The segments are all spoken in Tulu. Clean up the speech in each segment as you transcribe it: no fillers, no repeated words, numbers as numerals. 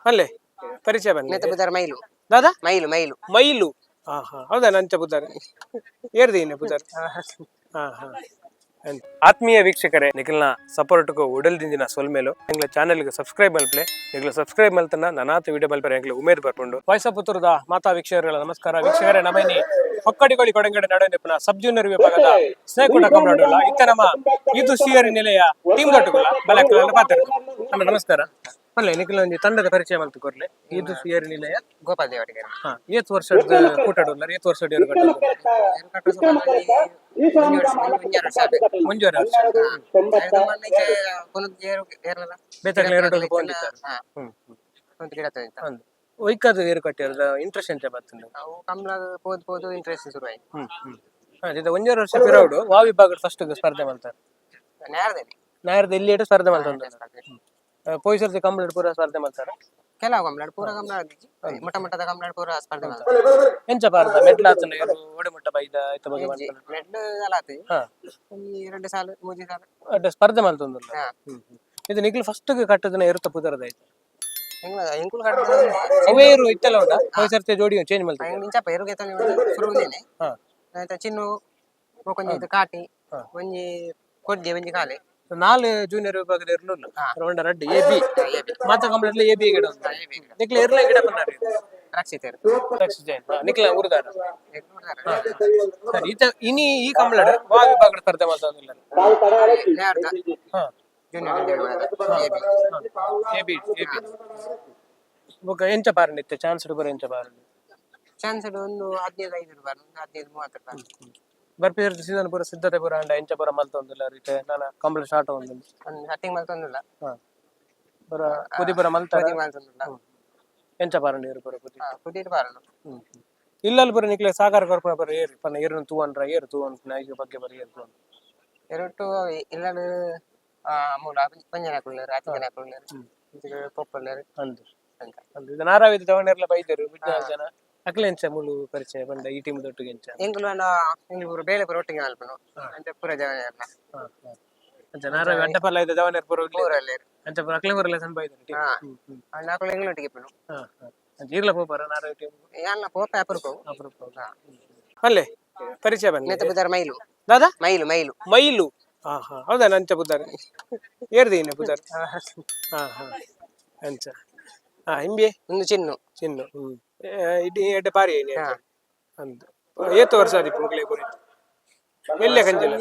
ಅಲ್ಲೇ ಪರಿಚಯ ಬನ್ನಿ. ನೆತ್ತ ಪುದರ್ ಮೈಲು. ದಾದಾ? Mile, mile. ಮೈಲು. ಹಾ ಹಾ ಹೌದಾ? ನಂಚ ಪುದರ್ ಏರ್ದೀನೆ ಪುದರ್. ಹಾ ಹಾ ಆತ್ಮೀಯ ವೀಕ್ಷಕರೇ, ನಿಖಲ್ನ ಸಪೋರ್ಟ್ಗೂ ಉಡಲ್ದಿಂದಿನ ಸೊಲ್ಮೇಲು. ಎಂಗ್ಲ ಚಾನೆಲ್ಗೆ ಸಬ್ಸ್ಕ್ರೈಬ್ ಮಲ್ಪ್ಲೆ. ನಿಗ್ಲ ಸಬ್ಸ್ಕ್ರೈಬ್ ಮಲ್ತನ ನನಾತ ವಿಡಿಯೋ ಮಲ್ಪರೆ ಎಂಗ್ಲ ಉಮೇದ್ ಬರ್ಪುಂಡು. ವಾಯ್ಸ್ ಪುತ್ತೂರುದ ಮಾತಾ ವೀಕ್ಷಕರುಗಳ ನಮಸ್ಕಾರ. ವೀಕ್ಷಕರೇ, ನಮೈನಿ ಹೊಕ್ಕಡಿಗೋಳಿ ಕೊಡಂಗಡೆ ನಡುವೆ ನಿಪುಣ ಸಬ್ ಜೂನಿಯರ್ ವಿಭಾಗದ ಸ್ನೇಹಕೂಟ ಕಮಲಾಡುಲ್ಲ. ಇತ್ತ ನಮ್ಮ ಇದು ಸಿಯರಿ ನಿಲಯ ಟೀಮ್ ದೊಟ್ಟುಗುಲ್ಲ ಬಲಕ್ಕಲ್ಲ ಪಾತ್ರ. ಅಣ್ಣ, ನಮಸ್ಕಾರ. ಅಲ್ಲ, ನಿಖಿಲ ಒಂಜಿ ತಂಡದ ಪರಿಚಯ ಮಲ್ತು ಕೊರ್ಲೆ. ಇದು ಸಿಯರಿ ನಿಲಯ. ಗೋಪಾಲ್ ದೇವಟಿಗೆ. ಹಾ, ಏತ್ ವರ್ಷದ ಕೂಟಡುಲ್ಲ? ಏತ್ ವರ್ಷ? ಮುಂಜಾನೆ ವರ್ಷ. ಬೇತಕ್ಲೆ ಎರಡು ಪೋಂದಿತ್ತಾರೆ. ಹ್ಮ್ ಹ್ಮ್. ಅಂದ್ ಒಯ್ಕಾದ ಏರು ಕಟ್ಟಿರದ ಇಂಟ್ರೆಸ್ಟ್ ಎಂಚ ಬರ್ತದೆ? ಅವು ಕಮ್ಲಾಗ ಪೋದು ಪೋದು ಇಂಟ್ರೆಸ್ಟ್ ಶುರು ಆಯ್ತು. ಹ್ಮ್ ಹ್ಮ್ ಹಾ, ಇದು ಒಂಜಾರು ವರ್ಷ ಪಿರೌಡು ವಾ ವಿಭಾಗದ ಫಸ್ಟ್ ಸ್ಪರ್ಧೆ ಮಾಡ್ತಾರೆ? ನೇರದಲ್ಲಿ. ನಾಯರ್ದ ಎಲ್ಲಿ ಇಟ್ಟು ಸ್ಪರ್ಧೆ ಮಾಡ್ತಾರೆ? ಪೊಯ್ಸರ್ತಿ ಕಂಪ್ಲೀಟ್ ಪೂರ ಸ್ಪರ್ಧೆ ಮಾಡ್ತಾರೆ? ಕೆಲವು ಕಮ್ಲಾಡ್ ಪೂರ ಕಮ್ಲಾಡ್, ಮಟ್ಟ ಮಟ್ಟದ ಕಮ್ಲಾಡ್ ಪೂರ ಸ್ಪರ್ಧೆ ಮಾಡ್ತಾರೆ. ಎಂಚ ಪಾರ್ದ ಮೆಟ್ಲ ಆತನ ಏರು ಒಡೆ ಮುಟ್ಟ ಬೈದ ಇತ್ತ ಬಗ್ಗೆ ಮಾಡ್ತಾರೆ? ಮೆಡ್ಲು ಅಲಾತಿ. ಒಂಜಿ ಎರಡು ಸಾಲು, ಮೂಜಿ ಸಾಲು. ಅಡ್ಡ ಸ್ಪರ್ಧೆ ಮಾಡ್ತೊಂದುಲ್ಲ. ಹಾ. ಹ್ಮ್ ಹ್ಮ್. ಇದು ನಿಖಿಲ್ ಫಸ್ಟ್ ಕಟ್ಟದನ ಏರುತ್ತ ಪುದರದ ಆಯ್ತು. ಹೆಂಗ್ ಎಂಕುಲು ಕಟ್ಟದ? ಅವೇ ಏರು ಇತ್ತಲ್ಲ ಉಂಟಾ? ಪೊಯ್ಸರ್ತಿ ಜೋಡಿ ಚೇಂಜ್ ಮಾಡ್ತಾರೆ? ಇಂಚಪ್ಪ ಎರುಗೆ ಶುರು ಉಂದೇನೆ. ಆಯ್ತಾ, ಚಿನ್ನು ಒಂಜಿ ಇದು ಕಾಟಿ. ಒಂಜಿ ಕೊಡ್ಡಿ, ಒಂಜಿ ಕಾಲೆ. ನಾಲ್ ಜೂನಿಯರ್ ವಿಭಾಗದ ಇರ್ಲಿಲ್ಲ. ರೌಂಡ ರಡ್ಡ್ ಎ ಬಿ ಮಾತ completely A B ಗಿಡ. ನಿಕ್ಲ ಇರ್ಲ ಗಿಡ ಪನ್ನಾರಿ? ರಕ್ಷಿತರು. ರಕ್ಷಿತ್ ಜೈನ್. ನಿಕ್ಲ ಊರುದಾರ? ಸರಿ, ಈತ ಇನಿ ಈ ಕಂಪ್ಲೇಂಟ್ ವಾ ವಿಭಾಗದ ಸ್ಪರ್ಧೆ ಮಾಡ್ತಾ? Junior. A B, A B. ಬೊಕ ಎಂಚ ಪಾರಂಡಿ ಇತ್ತೆ? ಚಾನ್ಸ್ ಬರ ಎಂಚ ಪಾರಂಡಿ? ಚಾನ್ಸ್ ಒಂದು 15 5 ರೂಪಾಯಿ, ಒಂದು 15 30 ರೂಪಾಯಿ. ಬರ್ಪಿದ ಸೀಸನ್ ಪೂರ ಸಿದ್ಧತೆ ಪೂರ ಅಂಡ ಎಂಚ ಪೂರ ಮಲ್ತೊಂದಿಲ್ಲ ರೀತೆ ನಾನ ಕಂಪ್ಲೇಂಟ್ ಸ್ಟಾರ್ಟ್ ಒಂದು? ಒಂದು ಸೆಟ್ಟಿಂಗ್ ಮಲ್ತೊಂದಿಲ್ಲ. ಹಾ, ಬರ ಕುದಿ ಪೂರ ಮಲ್ತಾರ? ಕುದಿ ಮಲ್ತೊಂದಿಲ್ಲ. ಎಂಚ ಪಾರಂಡಿ ಇರು ಪೂರ ಕುದಿ? ಕುದಿಟ್ ಬಾರದು. ಹ್ಮ್ ಇಲ್ಲಲ್ಲಿ ಬರ ನಿಕ್ಲೆ ಸಾಕಾರ ಕೊರ್ಪುನ ಬರ ಏರು ಪನ್ನ ಏರುನ ತೂವನ್ರ ಏರು ತೂವನ್ ನಾಯಿಗೆ ಬಗ್ಗೆ ಬರ ಏರು ತೂವನ್? ಎರಡು ಇಲ್ಲಡು ಮೂಲ ಪಂಜನ ಹಾಕುಳ್ಳೇರು, ಆಚೆ ಜನ ಹಾಕುಳ್ಳೇರು, ಪೊಪ್ಪುಳ್ಳೇರು. ಅಂದು ಅಂತ. ಅಂದು ಇದು ನಾರಾವಿದ ತಗೊಂಡಿರ್ಲ ಬೈದರು ಬಿಜ್ಜಾಲ್ ಜನ. ಅಕ್ಲೆ ಎಂಚ ಮುಳು ಪರಿಚಯ ಬಂಡ ಈ ಟೀಮ್ ದೊಟ್ಟಿಗೆ ಎಂಚ? ಎಂಕುಲು ಎಂಕುಲು ಪೂರ ಬೇಲೆ ಪೂರ ಒಟ್ಟಿಗೆ ಮಲ್ಪನು ಅಂತ ಪೂರ ಜನ ಎಲ್ಲ. ಹಾ ಹಾ ಅಂಚ ನಾರಾವಿ ಅಡ್ಡಪಲ್ಲ ಇದೆ ಜವನೇರ್ ಪೂರ. ಪೂರ ಎಲ್ಲೇರು. ಅಂಚ ಪೂರ ಅಕ್ಲೆ ಪೂರ ಲೆಸನ್ ಬೈದರು ಟೀಮ್. ಹಾ. ನಾಕುಲು ಎಂಗ್ಲು ಒಟ್ಟಿಗೆ ಇಪ್ಪನು. ಹಾ ಹಾ ಅಂಚ ಈರ್ಲ ಪೋಪರ ನಾರಾವಿ ಟೀಮ್? ಯಾನ್ನ ಪೋಪ ಅಪರೂಪ. ಅಲ್ಲೇ ಪರಿಚಯ ಬನ್ನಿ. ನೆತ್ತ ಪುದರ್ ಮೈಲು. ದಾದಾ? Mile, mile. ಮೈಲು. ಹಾ ಹಾ ಹೌದಾ? ನಂಚ ಪುದರ್ ಏರ್ದೀನೆ ಪುದರ್. ಹಾ ಹಾ ಅಂಚ. ಹಾ, ಹಿಂಬೆ? ಒಂದು ಚಿನ್ನು. ಚಿನ್ನು. ಹ್ಮ್ ಇಡೀ ಎಡ್ಡೆ ಪಾರಿ ಏನಿ ಅಂದ್. ಏತು ವರ್ಷ ಆದಿಪ್ಪು ಮುಗ್ಲೆ ಪೂರ ಎಲ್ಲೆ ಕಂಜಿಲ್ಲ?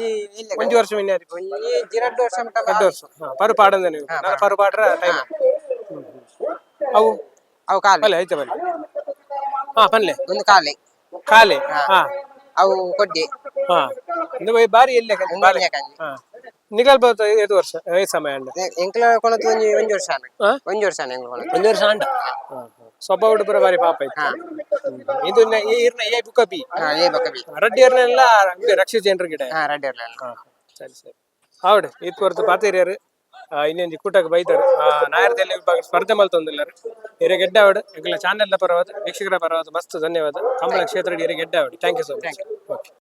ಒಂಜಿ ವರ್ಷ ಮಿನ್ನೆ ಆದಿಪ್ಪು? ಒಂಜಿ 2 ವರ್ಷ ಮಟ್ಟ. 2 ವರ್ಷ. ಹಾ, ಪರು ಪಾಡಂದ ನೀವು ನಾನು ಪರು ಪಾಡ್ರ ಟೈಮ್ ಅವು. ಅವು ಕಾಲು. ಬಲ್ಲೆ ಆಯ್ತಾ? ಬಲ್ಲೆ. ಹಾ, ಪನ್ಲೆ. ಒಂದು ಕಾಲೆ. ಕಾಲೆ. ಹಾ. ಅವು ಕೊಡ್ಡಿ. ಹಾ, ಇಂದು ಬಾರಿ ಎಲ್ಲೆ ಕಂಜಿ ಬಾಲೆ. ಎಲ್ಯ ಕಂಜಿ. ಹಾ, ನಿಗಲ್ ಬತ್ತ ಏತು ವರ್ಷ ಏ ಸಮಯ ಅಂಡ? ಎಂಕ್ಲ ಕೊಣತು ಒಂಜಿ ಒಂಜಿ ವರ್ಷ ಆಂಡ್. ಹಾ? ಒಂಜಿ ವರ್ಷ ಆಂಡ್ ಎಂಕ್ಲ ಕೊಣತು. ಒಂದು ವರ್ಷ ಅಂಡ. ಸ್ವಭಾವ ಪೂರ ಬಾರಿ ಪಾಪ ಇತ್ತು. ಇದು ಇರ್ನ ಎ ಬುಕ್ಕ ಬಿ? ಹಾ, ಏ ಬಕ್ಕ ಬಿ. ರಡ್ಡಿ ಇರ್ನೆಲ್ಲ ರಕ್ಷಿತ್ ಜನರು ಗಿಡ. ಹಾ, ರಡ್ಡಿ ಇರ್ಲಿಲ್ಲ. ಹಾ, ಸರಿ ಸರಿ. ಹೌದು, ಇತ್ ಹೊರತು ಪಾತೇರಿಯರು ಇನ್ನೊಂಜಿ ಕೂಟಕ್ಕೆ ಬೈದರು. ನಾಯರ್ದಲ್ಲಿ ವಿಭಾಗ ಸ್ಪರ್ಧೆ ಮಲ್ತೊಂದಿಲ್ಲರು. ಹಿರೇ ಗೆಡ್ಡ ಅವಡು. ಎಂಕಲ ಚಾನೆಲ್ ಪರವಾದ, ವೀಕ್ಷಕರ ಪರವಾದ ಮಸ್ತ್ ಧನ್ಯವಾದ. ಕಂಬಳ ಕ್ಷೇತ್ರ ಹಿರೇ ಗೆಡ್ಡ ಅವಡು. Thank you so much. Okay.